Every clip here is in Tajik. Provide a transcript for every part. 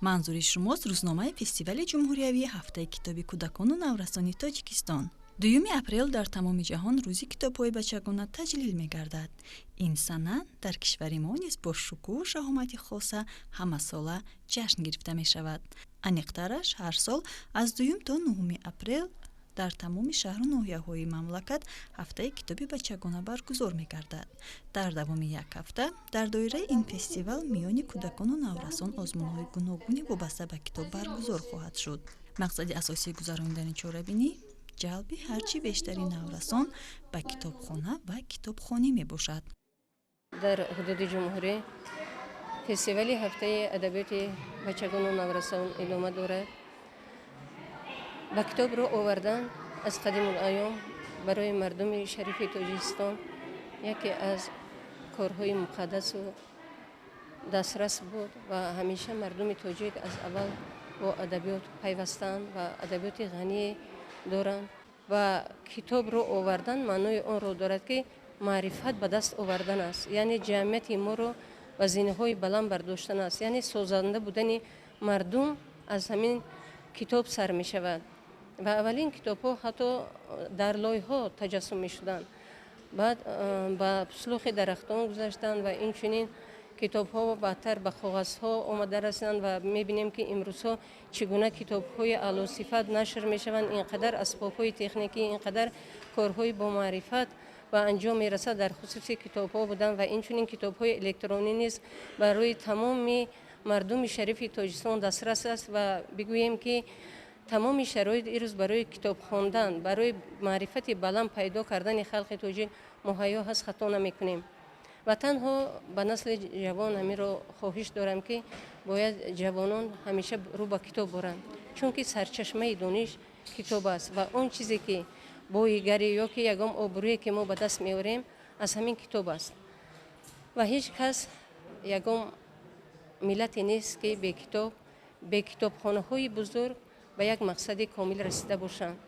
Манзури шумост рӯзномаи фестивали ҷумҳуриявии ҳафтаи китоби кӯдакону наврасони Тоҷикистон. 2 апрел дар тамоми ҷаҳон рӯзи китобҳои бачагона таҷлил мегардад. Ин сана дар кишвари мо низ бо шукӯҳу шаҳомати хоса ҳамасола ҷашн гирифта мешавад. Аниқтараш, ҳар сол аз 2 то 9 апрел дар тамоми шаҳру ноҳияҳои мамлакат ҳафтаи китоби бачагона баргузор мегардад. Дар давоми як ҳафта дар доираи ин фестивал миёни кӯдакону наврасон озмунҳои гуногуни вобаста ба китоб баргузор хоҳад шуд. Мақсади асосии гузаронидани чорабинӣ ҷалби ҳарчи бештари наврасон ба китобхона ва китобхонӣ мебошад. Дар ҳудуди ҷумҳурӣ фестивали ҳафтаи адабиёти бачагону наврасон идома дорад. Ба китоб рӯ овардан аз қадимулайём барои мардуми шарифи Тоҷикистон яке аз корҳои муқаддасу дастрас буд ва ҳамеша мардуми тоҷик аз аввал бо адабиёт пайвастанд ва адабиёти ғание доранд. Ва китоб рӯ овардан маънои онро дорад, ки маърифат ба даст овардан аст, яъне ҷамъияти моро ба зинаҳои баланд бардоштан аст, яъне созанда будани мардум аз ҳамин китоб сар мешавад. Ва аввалин китобҳо ҳатто дар лойҳо таҷассум мешуданд, баъд ба пуслухи дарахтон гузаштанд ва инчунин китобҳо баъдтар ба коғазҳо омада расиданд ва мебинем, ки имрӯзҳо чӣ гуна китобҳои аълосифат нашр мешаванд. Ин қадар асбобҳои техникӣ, ин қадар корҳои бомаърифат ба анҷом мерасад дар хусуси китобҳо будан. Ва инчунин китобҳои электронӣ низ барои тамоми мардуми шарифи Тоҷикистон дастрас аст ва бигӯем, ки тамоми шароит ирӯз барои китоб хондан, барои маърифати баланд пайдо кардани халқи тоҷик муҳайё ҳаст, хато намекунем. Ва танҳо ба насли ҷавон ҳаминро хоҳиш дорам, ки бояд ҷавонон ҳамеша рӯ ба китоб боранд, чунки сарчашмаи дониш китоб аст ва он чизе ки боигарӣ ё ки ягон обрӯе ки мо ба даст меорем, аз ҳамин китоб аст. Ва ҳеҷ кас, ягон миллате нест, ки бе китоб, бе китобхонаҳои бузург ба як мақсади комил расида бошанд.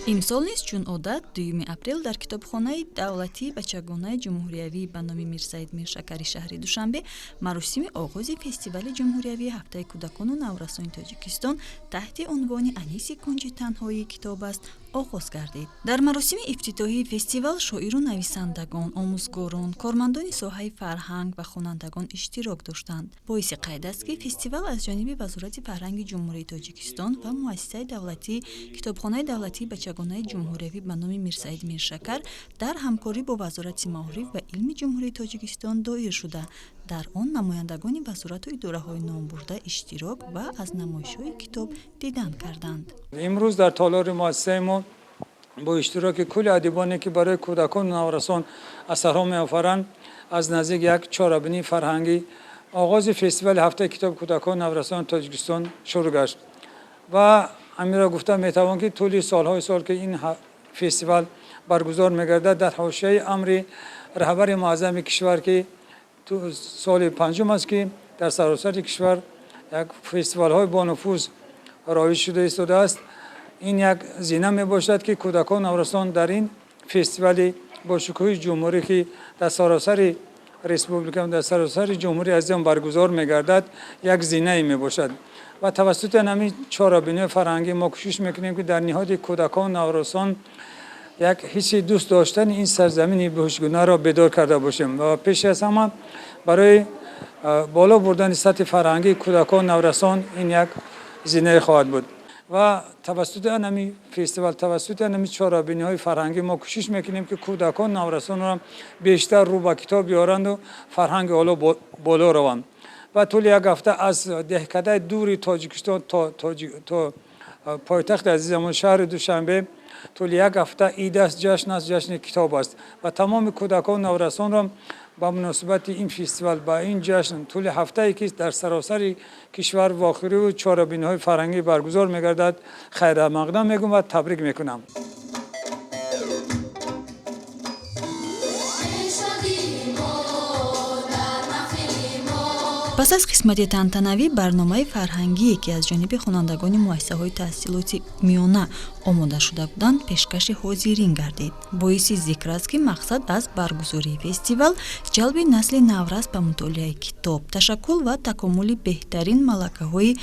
Имсол низ, чун одат, 2 апрел дар китобхонаи давлатии бачагонаи ҷумҳуриявӣ ба номи Мирсаид Миршакари шаҳри Душанбе маросими оғози фестивали ҷумҳуриявии ҳафтаи кӯдакону наврасони Тоҷикистон таҳти унвони «Аниси кунҷи танҳоии китоб аст» оғоз гардид. Дар маросими ифтитоҳии фестивал шоиру нависандагон, омӯзгорон, кормандони соҳаи фарҳанг ва хонандагон иштирок доштанд. Боиси қайд аст, ки фестивал аз ҷониби Вазорати фарҳанги Ҷумҳурии Тоҷикистон ва муассисаи давлатии китобхонаи давлатии бачагонаи ҷумҳуриявӣ ба номи Мирсаид Миршакар дар ҳамкорӣ бо Вазорати маориф ва илми Ҷумҳурии Тоҷикистон доир шуда, дар он намояндагони вазорату идораҳои номбурда иштирок ва аз намоишҳои китоб дидан карданд. Имрӯз дар толори муассисаи мо бо иштироки кулли адибоне, ки барои кӯдакону наврасон асарҳо меофаранд, аз наздик як чорабинии фарҳангӣ, оғози фестивали ҳафтаи китоби кӯдакону наврасони Тоҷикистон шурӯъ гашт. Ва ҳаминро гуфта метавон, ки тӯли солҳои сол, ки ин фестивал баргузор мегардад, дар ҳошияи амри раҳбари муаззами кишвар, ки соли панҷум аст, ки дар саросари кишвар як фестивалҳои бонуфуз роиҷ шуда истодааст, ин як зина мебошад, ки кӯдакон наврасон дар ин фестивали бошукӯҳи ҷумҳурӣ, ки дар саросари республика, дар саросари ҷумҳурии азизам баргузор мегардад, як зинае мебошад. Ва тавассути ҳамин чорабиниҳои фарҳангӣ мо кӯшиш мекунем, ки дар ниҳоди кӯдакон наврасон як ҳисси дӯст доштани ин сарзамини беҳушгунаро бедор карда бошем ва пеш аз ҳама барои боло бурдани сатҳи фарҳангии кӯдакон наврасон ин як зинае хоҳад буд. Ва тавассути ҳамин фестивал, тавассути ҳамин чорабиниҳои фарҳангӣ мо кӯшиш мекунем, ки кӯдакон наврасонро бештар рӯ ба китоб биёранду фарҳанги оло боло раванд. Ва тӯли як ҳафта аз деҳкадаи дури Тоҷикистон то пойтахти азизамон, шаҳри Душанбе, тӯли як ҳафта ид аст, ҷашн аст, ҷашни китоб аст. Ва тамоми кӯдакон наврасонро ба муносибати ин фестивал, ба ин ҷашн, тӯли ҳафтае, ки дар саросари кишвар вохӯриву чорабиниҳои фарҳангӣ баргузор мегардад, хайрамақдам мегӯям ва табрик мекунам. Пас аз қисмати тантанавӣ, барномаи фарҳангие, ки аз ҷониби хонандагони муассисаҳои таҳсилоти миёна омода шуда буданд, пешкаши ҳозирин гардид. Боиси зикр аст, ки мақсад аз баргузории фестивал ҷалби насли наврас ба мутолиаи китоб, ташаккул ва такомули беҳтарин малакаҳои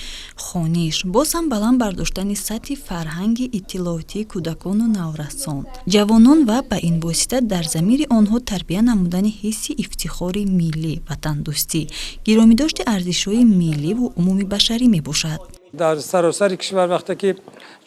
хониш, боз ҳам баланд бардоштани сатҳи фарҳанги иттилоотии кӯдакону наврасон, ҷавонон ва ба ин восита дар замири онҳо тарбия намудани ҳисси ифтихори миллӣ, ватандӯстӣ, гиромидошти арзишҳои милливу умумибашарӣ мебошад. Дар саросари кишвар вақте ки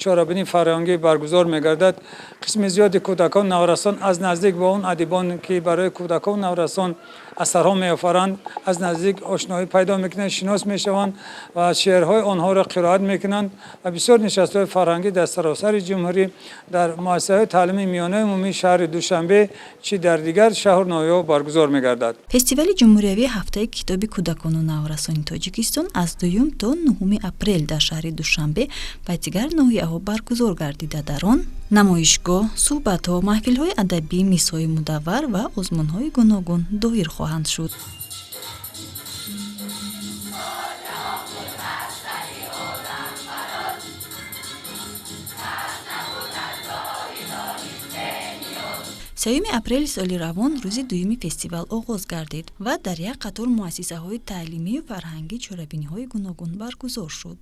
чорабинии фарҳангӣ баргузор мегардад, қисми зиёди кӯдакон, наврасон аз наздик бо он адибон, ки барои кӯдакон, наврасон асарҳо меофаранд, аз наздик ошноӣ пайдо мекунанд, шинос мешаванд ва шеърҳои онҳоро қироат мекунанд. Ва бисёр нишастҳои фарҳангӣ дар саросари ҷумҳурӣ, дар муассисаҳои таълимии миёнаи умумии шаҳри Душанбе, чӣ дар дигар шаҳру ноҳияҳо баргузор мегардад. Фестивали ҷумҳуриявии ҳафтаи китоби кӯдакону наврасони Тоҷикистон аз 2 то 9 апрел дар шаҳри Душанбе ва дигар ноҳияҳо баргузор гардида, дар он намоишгоҳ, суҳбатҳо, маҳфилҳои адабӣ, мизҳои мудаввар ва озмунҳои гуногун доир хоҳанд шуд. 3 апрели соли равон рӯзи дуюми фестивал оғоз гардид ва дар як қатор муассисаҳои таълимию фарҳангӣ чорабиниҳои гуногун баргузор шуд.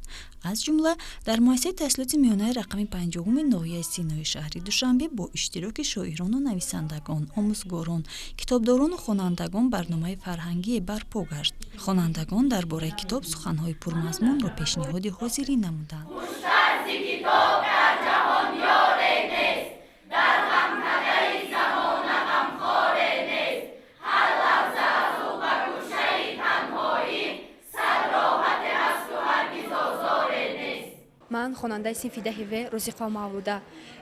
Аз ҷумла дар муассисаи таҳсилоти миёнаи рақами 50-уми ноҳияи Синои шаҳри Душанбе бо иштироки шоирону нависандагон, омӯзгорон, китобдорону хонандагон барномаи фарҳангие барпо гашт. Хонандагон дар бораи китоб суханҳои пурмазмунро пешниҳоди ҳозирин намуданд. Ман хонандаи синфи 10 В Рӯзиқо Мавлуда.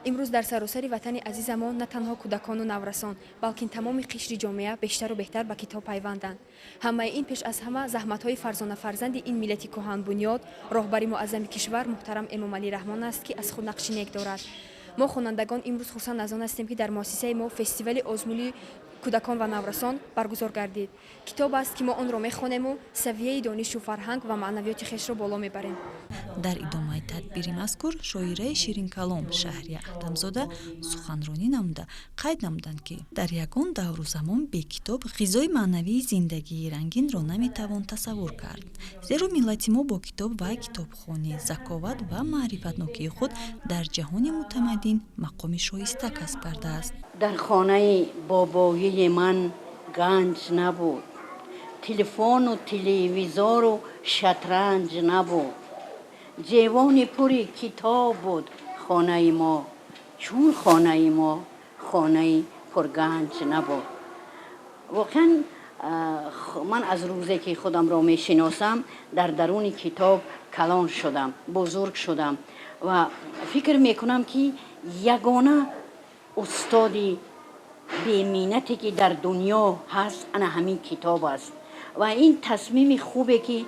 Имрӯз дар саросари ватани азизамон на танҳо кӯдакону наврасон, балки тамоми қишри ҷомеа бештару беҳтар ба китоб пайванданд. Ҳамаи ин пеш аз ҳама заҳматҳои фарзона-фарзанди ин миллати кӯҳанбунёд, роҳбари муаззами кишвар муҳтарам Эмомалӣ Раҳмон аст, ки аз худ нақши нек дорад. Мо хонандагон имрӯз хурсанд аз он ҳастем, ки дар муассисаи мо фестивали озмуни кӯдакон ва наврасон баргузор гардид. Китоб аст, ки мо онро мехонему савияи донишу фарҳанг ва маънавиёти хешро боло мебарем. Дар идомаи тадбири мазкур шоираи ширинкалом Шаҳрия Аҳтамзода суханронӣ намуда, қайд намуданд, ки дар ягон давру замон бе китоб ғизои маънавии зиндагии рангинро наметавон тасаввур кард, зеро миллати мо бо китоб ва китобхонӣ, заковат ва маърифатнокии худ дар ҷаҳони мутамаддин мақоми шоиста касб кардааст. Дар хонаи бобоии ман ганҷ набуд, телефону телевизору шатранҷ набуд, ҷевони пури китоб буд хонаи мо, чун хонаи мо хонаи пурганҷ набуд. Воқеан, ман аз рӯзе ки худамро мешиносам, дар даруни китоб калон шудам, бузург шудам ва фикр мекунам, ки ягона устоди беминнате, ки дар дунё ҳаст, ана ҳамин китоб аст. Ва ин тасмими хубе, ки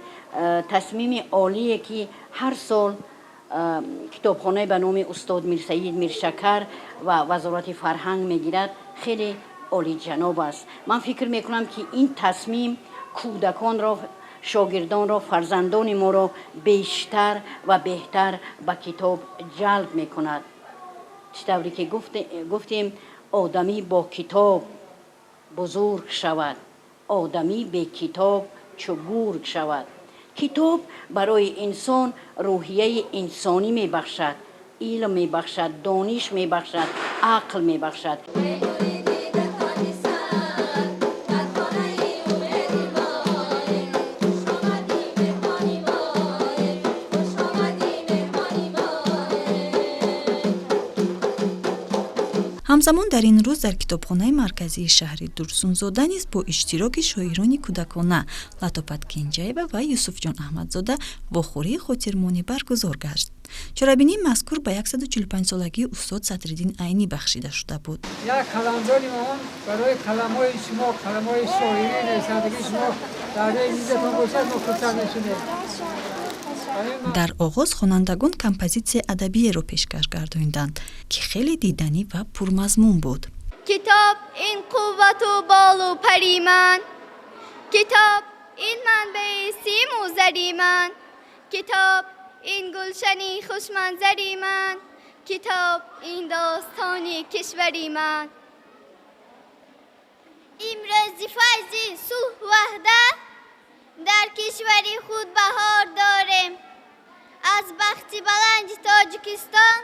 тасмими олие, ки ҳар сол китобхонаи ба номи устод Мирсаид Миршакар ва Вазорати фарҳанг мегирад, хеле олиҷаноб аст. Ман фикр мекунам, ки ин тасмим кӯдаконро, шогирдонро, фарзандони моро бештар ва беҳтар ба китоб ҷалб мекунад. Чӣ тавре ки гуфтем, одамӣ бо китоб бузург шавад, одамӣ бекитоб чу гург шавад. Китоб барои инсон рӯҳияи инсонӣ мебахшад, илм мебахшад, дониш мебахшад, ақл мебахшад. Ҳамзамон дар ин рӯз дар китобхонаи марказии шаҳри Турсунзода низ бо иштироки шоирони кӯдакона Латофат Кенҷаева ва Юсуфҷон Аҳмадзода вохӯрии хотирмонӣ баргузор гашт. Чорабинии мазкур ба 145-солагии устод Садриддин Айнӣ бахшида шуда буд. Як қаламдони он барои қаламҳои шумо, қаламҳои шоирӣ, нависандагии шумо дар рӯи мизатон бошад, мо хурсанд мешавем. Дар оғоз хонандагон композитсияи адабиеро пешкаш гардонданд, ки хеле диданӣ ва пурмазмун буд. Китоб ин қуввату болу пари ман, китоб Ин манбаи симу зари ман, китоб ин гулшани хушманзари ман, китоб ин достони кишвари ман. Имрӯз файзи сулҳ ваҳдат дар кишвари худ баҳор дорем. Аз бахти баланди Тоҷикистон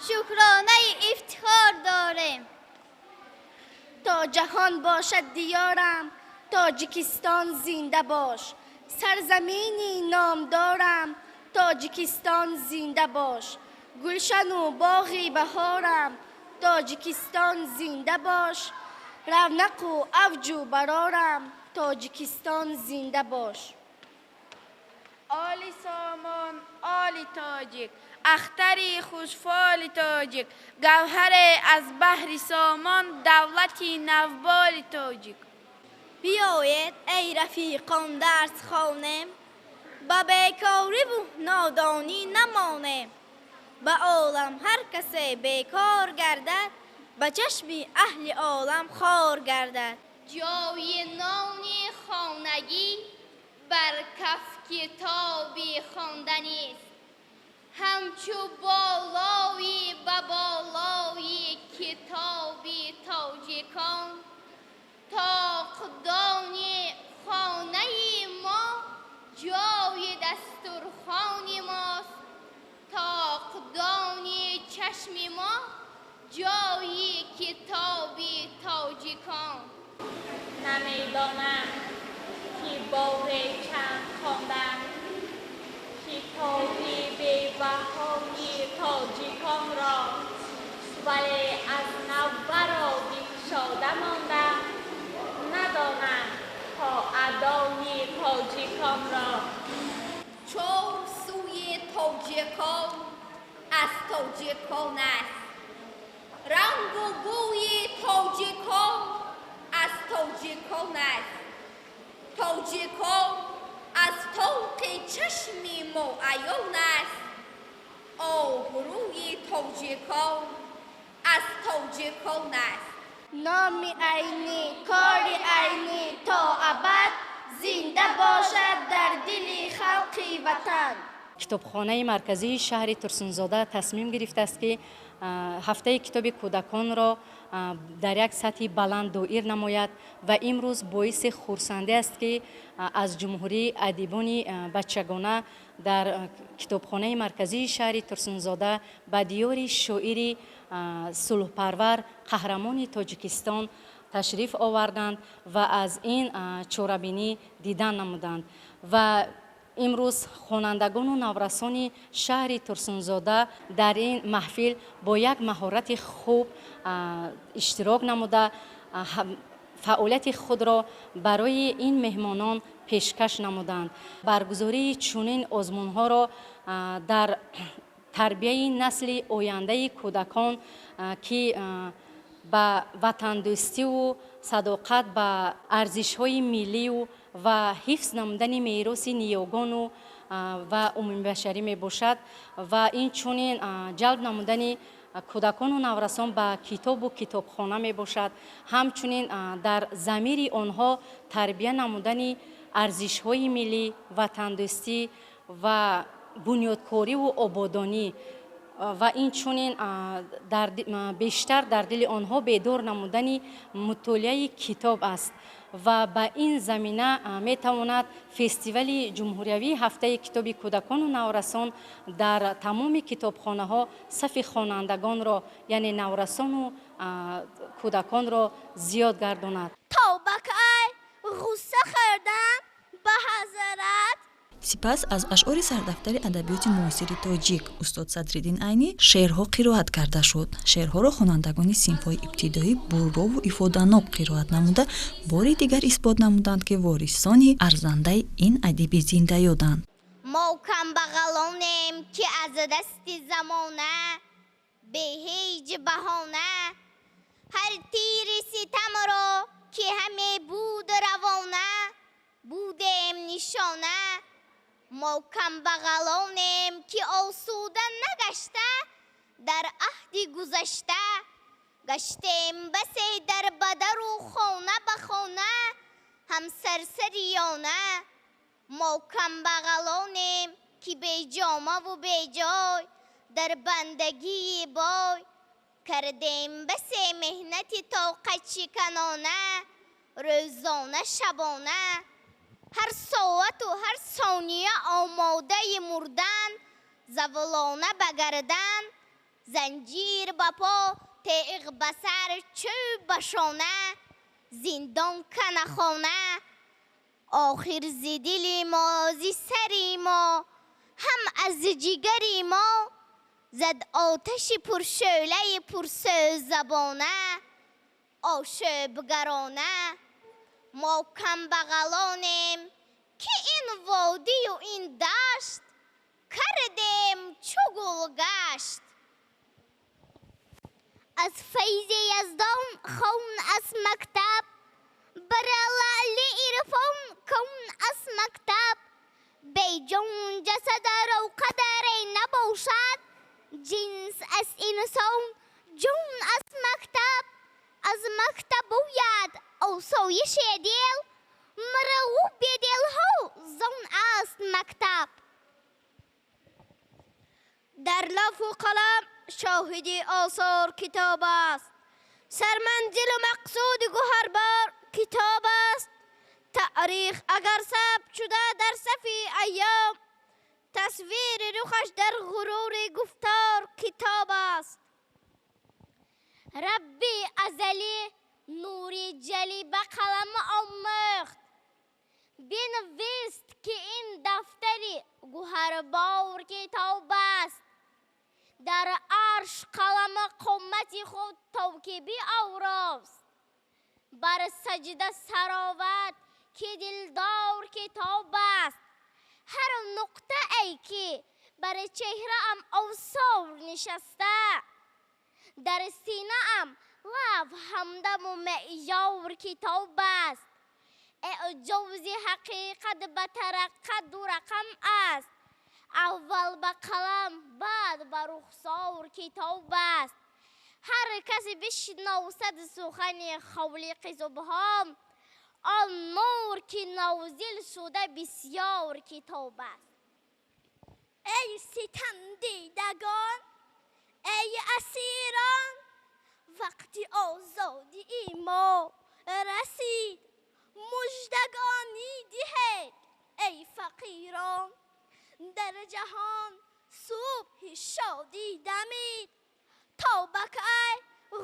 шукронаи ифтихор дорем. То ҷаҳон бошад диёрам, Тоҷикистон зинда бош. Сарзамини номдорам, Тоҷикистон зинда бош. Гулшану боғи баҳорам, Тоҷикистон зинда бош. Равнақу авҷу барорам, Тоҷикистон зинда бош. Оли сомон, оли тоҷик, ахтари хушфоли тоҷик, гавҳаре аз баҳри сомон, давлати навболи тоҷик. Биёед, эй рафиқон, дарс хонем, ба бекориву нодонӣ намонем. Ба олам ҳар касе бекор гардад, ба чашми аҳли олам хор гардад. Ҷои нони хонагӣ бар каф китоби хонданист, ҳамчу болои ба болои китоби тоҷикон. Тоқдони хонаи мо ҷои дастурхони мост, тоқдони чашми мо ҷои китоби тоҷикон. Намедонам ки боре чанд хондам китоби бебаҳои тоҷиконро, вале аз навбаро бикушода мондам, надонам то адои тоҷиконро. Чор сӯи тоҷикон аз тоҷикон аст, рангу бӯи тоҷикон аз тоҷикон аст. Тоҷикон аз тоқи чашми мо аён аст, обрӯи тоҷикон аз тоҷикон аст. Номи Айнӣ, кори Айнӣ то абад зинда бошад дар дили халқи ватан. Китобхонаи марказии шаҳри Турсунзода тасмим гирифтааст, ки ҳафтаи китоби кӯдаконро дар як сатҳи баланд доир намояд ва имрӯз боиси хурсандӣ аст, ки аз ҷумҳурии адибони бачагона дар китобхонаи марказии шаҳри Турсунзода ба диёри шоири сулҳпарвар, қаҳрамони Тоҷикистон ташриф оварданд ва аз ин чорабинӣ дидан намуданд. Ва имрӯз хонандагону наврасони шаҳри Турсунзода дар ин маҳфил бо як маҳорати хуб иштирок намуда, фаъолияти худро барои ин меҳмонон пешкаш намуданд. Баргузории чунин озмунҳоро дар тарбияи насли ояндаи кӯдакон, ки ба ватандӯстиву садоқат ба арзишҳои миллию ва ҳифз намудани мероси ниёгону ва умумибашарӣ мебошад ва инчунин ҷалб намудани кӯдакону наврасон ба китобу китобхона мебошад, ҳамчунин дар замири онҳо тарбия намудани арзишҳои миллӣ, ватандӯстӣ ва бунёдкориву ободонӣ ва инчунин бештар дар дили онҳо бедор намудани мутолиаи китоб аст. Ва ба ин замина метавонад фестивали ҷумҳуриявии ҳафтаи китоби кӯдакону наврасон дар тамоми китобхонаҳо сафи хонандагонро, яъне наврасону кӯдаконро зиёд гардонад. То ба кай ғусса хӯрдан ба ҳазрат. Сипас аз ашъори сардафтари адабиёти муосири тоҷик устод Садриддин Айнӣ шеърҳо қироат карда шуд. Шеърҳоро хонандагони синфҳои ибтидоӣ буррову ифоданок қироат намуда, бори дигар исбот намуданд, ки ворисони арзандаи ин адиби зиндаёданд. Мо камбағалонем, ки аз дасти замона бе ҳеҷ баҳона ҳар тири ситамро, ки ҳаме буд равона, будем нишона. Мо камбағалонем, ки осуда нагашта дар аҳди гузашта, гаштем басе дар бадару хона ба хона. Ҳам сарсариёна мо камбағалонем, ки беҷомаву беҷой дар бандагии бой кардем басе меҳнати тоқатшиканона, рӯзона шабона, ҳар соату ҳар сония омодаи мурдан, завлона ба гардан, занҷир ба по, теғ ба сар, чӯб ба шона, зиндон канахона. Охир зи дили мо, зи сари мо, ҳам аз ҷигари мо зад оташи пуршӯлаи пурсӯззабона, ошӯбгарона. Мо камбағалонем, ки ин водию ин дашт кардем чу гулгашт. Аз файзи яздон хон аз мактаб, бар лаъли ирфон кун аз мактаб. Беҷон ҷасадаро қадаре набошад, ҷинс аз инсон, ҷон аз мактаб. Аз мактаб бояд осоиши дил, марғуби дилҳо зон аст мактаб. Дар лавҳу қалам шоҳиди осор китоб аст, сарманзилу мақсуди гӯҳарбор китоб аст. Таърих агар сабт шуда дар сафи айём, тасвири рухаш дар ғурури гуфтор китоб аст. Рабби азалӣ нури ҷалӣ ба қалам омӯхт, бинавист, ки ин дафтари гӯҳарбор китоб аст. Дар арш қалами қомати худ то ки биорост, бар саҷда сароват, ки дилдор китоб аст. Ҳар нуқтае, ки бар чеҳраам осор нишаста, дар синаам лавҳ ҳамдаму меъёр китоб аст. Эъҷози ҳақиқат ба тараққа ду рақам аст, аввал ба қалам, баъд ба рухсор китоб аст. Ҳар касе бишносад сухани Холиқи субҳон, он нур, ки нозил шуда, бисёр китоб аст. Эй ситамдидагон, эй асирон, вақти озодии мо расид, муждагонӣ диҳед, эй фақирон. Дар ҷаҳон субҳи шодӣ дамид, то ба кай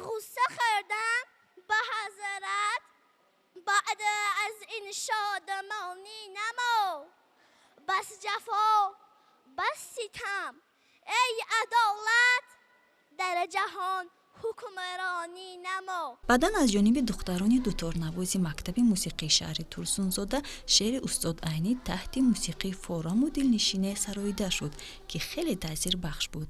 ғусса хӯрдан ба ҳазрат? Баъд аз ин шодмонӣ намо. Бас ҷафо, бас ситам, эй адолат, дар ҷаҳон ҳукмронӣ намо. Баъдан аз ҷониби духтарони дуторнавози мактаби мусиқии шаҳри Турсунзода шеъри устод Айнӣ таҳти мусиқии фораму дилнишине сароида шуд, ки хеле таъсирбахш буд.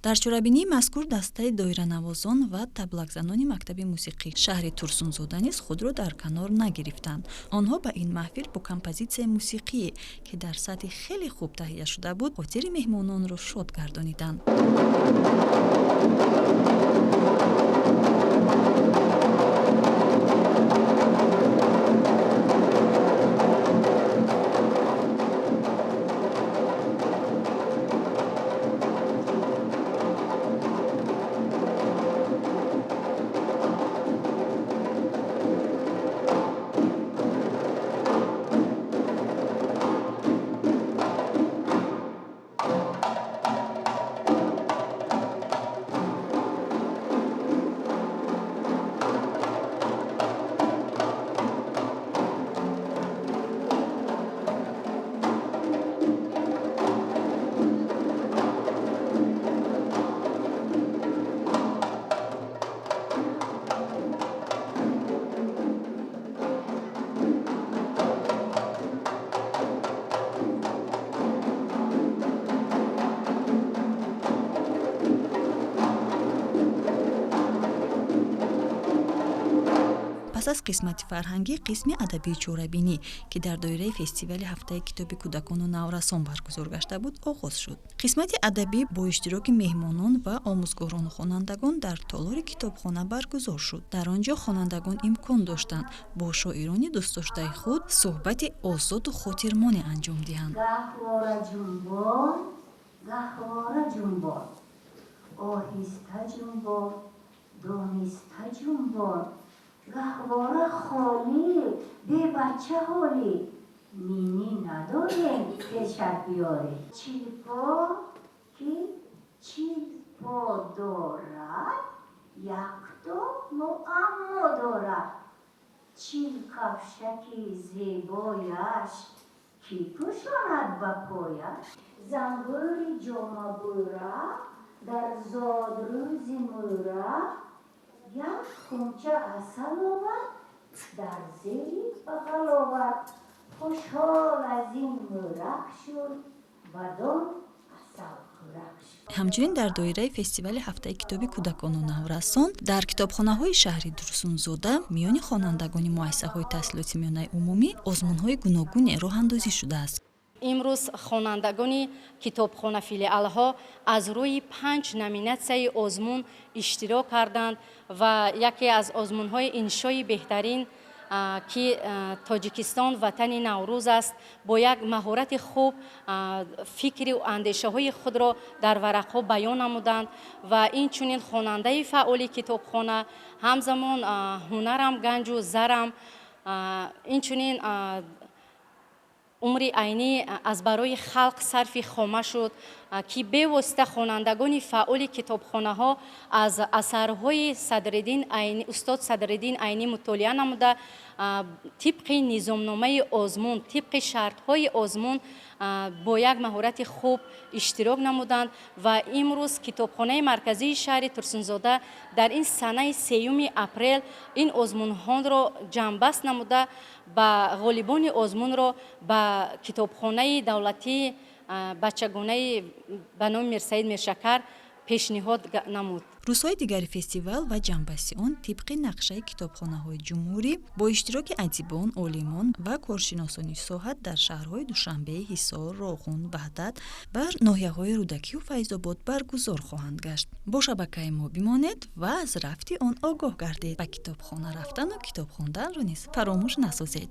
Дар чорабинии мазкур дастаи доиранавозон ва таблакзанони мактаби мусиқӣ шаҳри Турсунзода низ худро дар канор нагирифтанд. Онҳо ба ин маҳфил бо композитсияи мусиқие, ки дар сатҳи хеле хуб таҳия шуда буд, хотири меҳмононро шод гардониданд. Пас аз қисмати фарҳангӣ, қисми адабии чорабинӣ, ки дар доираи фестивали ҳафтаи китоби кӯдакону наврасон баргузор гашта буд, оғоз шуд. Қисмати адабӣ бо иштироки меҳмонон ва омӯзгорону хонандагон дар толори китобхона баргузор шуд. Дар он ҷо хонандагон имкон доштанд бо шоирони дӯстдоштаи худ суҳбати озоду хотирмоне анҷом диҳанд. Гаҳвора ҷунбон, гаҳвора ҷунбон, оҳиста ҷунбон, дониста ҷунбон, гаҳвора холӣ, бебача ҳолӣ, нинӣ надорем пешат биёрем. Чилпо ки чилпо дорад, якто муаммо дорад. Чил кавшаки зебояш ки пӯшонад ба пояш. Занбӯри ҷомабӯра дар зодрӯзи мӯра як хунча асал овард, дар зери бағал овард. Хушҳол аз ин мӯрак шуд, бадон асалхӯрак шуд. Ҳамчунин дар доираи фестивали ҳафтаи китоби кӯдакону наврасон дар китобхонаҳои шаҳри Турсунзода миёни хонандагони муассисаҳои таҳсилоти миёнаи умумӣ озмунҳои гуногуне роҳандозӣ шудааст. Имрӯз хонандагони китобхона филиалҳо аз рӯи 5 номинатсияи озмун иштирок карданд ва яке аз озмунҳои иншои беҳтарин, ки Тоҷикистон ватани Наврӯз аст, бо як маҳорати хуб фикру андешаҳои худро дар варақҳо баён намуданд ва инчунин хонандаи фаъоли китобхона, ҳамзамон ҳунарам ганҷу зарам, инчунин умри Айнӣ аз барои халқ сарфи хома шуд, ки бевосита хонандагони фаъоли китобхонаҳо аз асарҳои Садриддин Айнӣ, устод Садриддин Айнӣ мутолиа намуда, тибқи низомномаи озмун, тибқи шартҳои озмун бо як маҳорати хуб иштирок намуданд ва имрӯз китобхонаи марказии шаҳри Турсунзода дар ин санаи 3 апрел ин озмунҳоро ҷамъбаст намуда, ба ғолибони озмунро ба китобхонаи давлатии бачагонаи ба номи Мирсаид Миршакар пешниҳод намуд. Рӯзҳои дигари фестивал ва ҷамъбасти он тибқи нақшаи китобхонаҳои ҷумҳурӣ бо иштироки адибон, олимон ва коршиносони соҳа дар шаҳрҳои Душанбе, Ҳисор, Роғун, Ваҳдат ва ноҳияҳои Рӯдакию Файзобод баргузор хоҳанд гашт. Бо шабакаи мо бимонед ва аз рафти он огоҳ гардед. Ба китобхона рафтану китоб хонданро низ фаромӯш насозед.